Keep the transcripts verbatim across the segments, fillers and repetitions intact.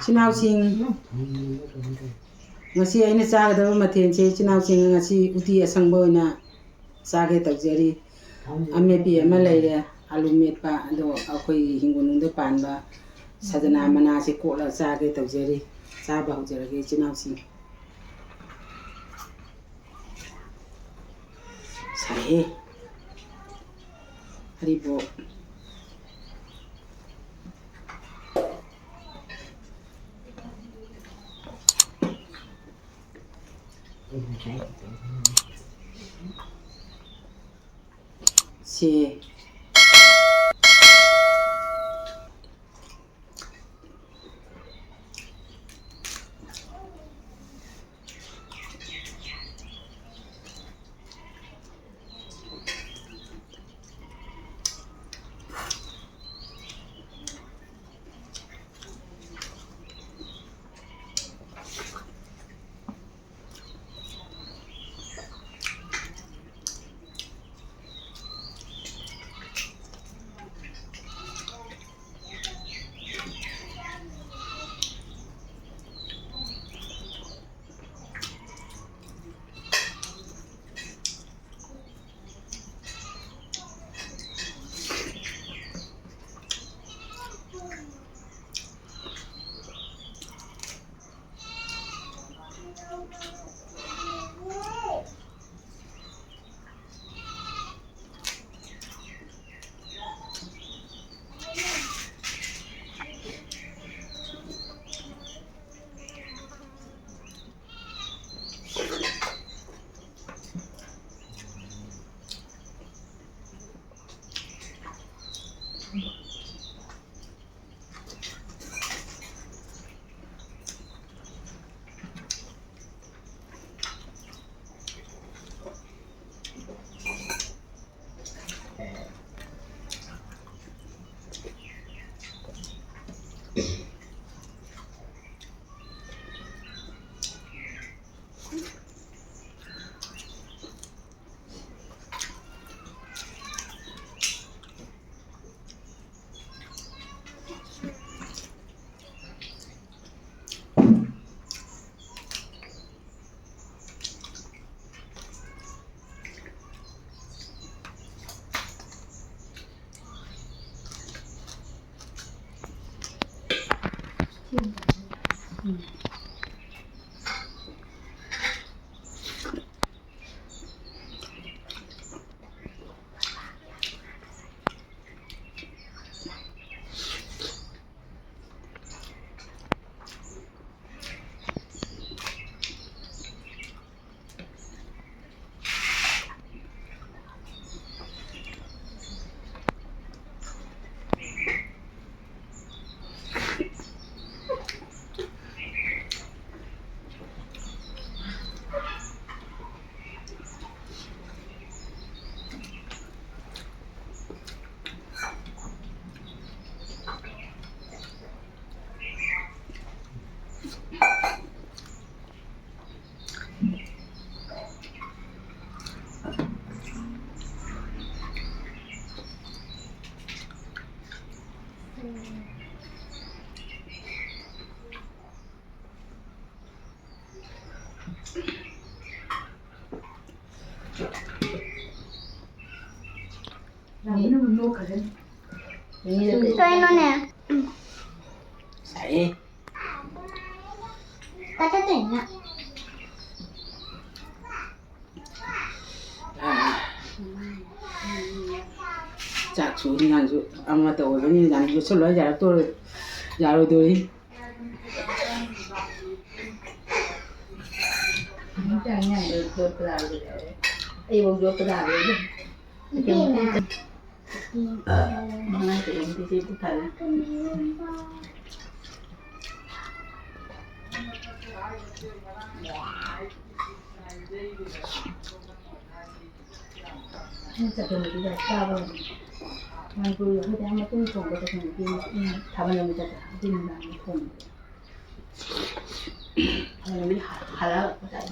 ꯏꯆꯤꯟ ꯏꯅꯥꯎꯁꯤꯡ, ꯉꯁꯤ ꯑꯩꯅ ꯆꯥꯒꯗꯕ ꯃꯊꯦꯜꯁꯦ, ꯏꯆꯤꯟ ꯏꯅꯥꯎꯁꯤꯡ, ꯉꯁꯤ ꯎꯇꯤ ꯑꯁꯪꯕ ꯑꯣꯏꯅ ꯆꯥꯒꯦ ꯇꯧꯖꯔꯤ꯫ ꯑꯃꯦꯠꯄꯤ ꯑꯃ ꯂꯩꯔꯦ, ꯑꯂꯨ ꯃꯦꯠꯄ, ꯑꯗꯣ ꯑꯩꯈꯣꯏ ꯍꯤꯡꯒꯣꯜꯅꯨꯡꯗ ꯄꯥꯟꯕ ꯁꯖꯅꯥ ꯃꯅꯥꯁꯦ ꯀꯣꯠꯂꯒ ꯆꯥꯒꯦ ꯇꯧꯖꯔꯤ꯫ ꯆꯥꯕ ꯍꯧꯖꯔꯒꯦ, ꯏꯆꯤꯟ ꯏꯅꯥꯎꯁꯤꯡ꯫ ꯁꯥꯏꯍꯦ꯫ ꯍꯔꯤꯕꯣꯞ꯫ ꯁꯤ꯫ ꯀꯩꯅꯣꯅꯦ? ꯁꯥꯏꯌꯦ꯫ ꯀꯥꯏ ꯆꯠꯇꯣꯏꯅꯣ? ꯆꯥꯛꯁꯨ ꯏꯟꯖꯥꯡꯁꯨ ꯑꯃꯠꯇ ꯑꯣꯏꯕꯅꯤꯅ ꯌꯣꯠꯁꯜꯂꯣ ꯌꯥꯔꯛꯇꯣꯔꯦ, ꯌꯥꯔꯣꯏꯗꯣꯔꯤ꯫ ꯑꯩꯕꯨ ꯌꯣꯠꯄ ꯇꯥꯔꯦ꯫ ꯃꯉꯥ ꯇꯔꯨꯛ ꯄꯤꯖꯕ ꯐꯔꯦ꯫ ꯑꯩꯅ ꯆꯠꯄ ꯅꯨꯃꯤꯠꯇꯨꯗ ꯆꯥꯕ ꯉꯝꯗꯦ꯫ ꯃꯅꯤꯄꯨꯔꯒꯤ ꯑꯩꯈꯣꯏꯗꯤ ꯑꯥ ꯃꯇꯨꯡ ꯊꯣꯡꯕ ꯀꯩꯁꯨ ꯅꯨꯄꯤ ꯑꯃ ꯊꯥꯕꯜ ꯂꯣꯏ ꯆꯠꯄ ꯑꯗꯨꯏ ꯅꯨꯃꯤꯗꯥꯡꯗ ꯊꯣꯡꯕ꯫ ꯊꯥꯕꯜ ꯂꯣꯏ ꯍꯥ-, ꯍꯥꯜꯂꯒ ꯆꯥꯏ꯫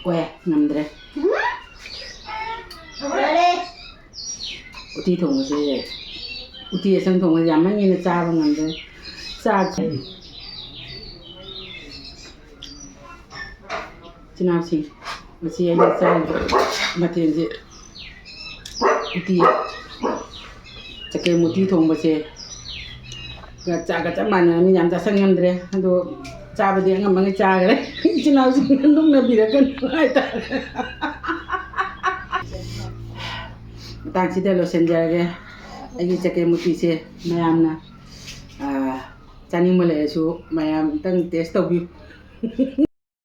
ꯍꯣꯏ, ꯉꯝꯗ꯭ꯔꯦ꯫ ꯎꯇꯤ ꯊꯣꯡꯕꯁꯦ, ꯎꯇꯤ ꯑꯁꯪ ꯊꯣꯡꯕꯁꯦ ꯌꯥꯝꯃꯟꯒꯤꯅ ꯆꯥꯕ ꯉꯝꯗ꯭ꯔꯦ꯫ ꯆꯥꯛꯁꯦ, ꯏꯆꯤꯟ ꯏꯅꯥꯎꯁꯤꯡ, ꯉꯁꯤ ꯑꯩꯅ ꯆꯥꯔꯤꯕ ꯃꯊꯦꯜꯁꯦ ꯎꯇꯤ, ꯆꯀꯦꯝ ꯎꯇꯤ ꯊꯣꯡꯕꯁꯦ꯫ ꯆꯥꯛꯀ ꯆꯞ ꯃꯥꯟꯅꯔꯅꯤ, ꯌꯥꯝ ꯆꯥꯁꯟ ꯉꯝꯗ꯭ꯔꯦ꯫ ꯑꯗꯣ ꯆꯥꯕꯗꯤ ꯑꯉꯝꯕꯉꯩ ꯆꯥꯈ꯭ꯔꯦ꯫ ꯏꯆꯤꯟ ꯏꯅꯥꯎꯁꯤꯡꯅ ꯅꯣꯛꯅꯕꯤꯔꯛꯀꯅꯨ ꯍꯥꯏꯇꯥꯔꯦ꯫ ꯃꯇꯥꯡꯁꯤꯗ ꯂꯣꯏꯁꯤꯟꯖꯔꯒꯦ꯫ ꯑꯩꯒꯤ ꯆꯀꯦꯝ ꯎꯇꯤꯁꯦ ꯃꯌꯥꯝꯅ, ꯑꯥ, ꯆꯥꯅꯤꯡꯕ ꯂꯩꯔꯁꯨ ꯃꯌꯥꯝ ꯑꯝꯇꯪ taste ꯇꯧꯕꯤꯌꯨ꯫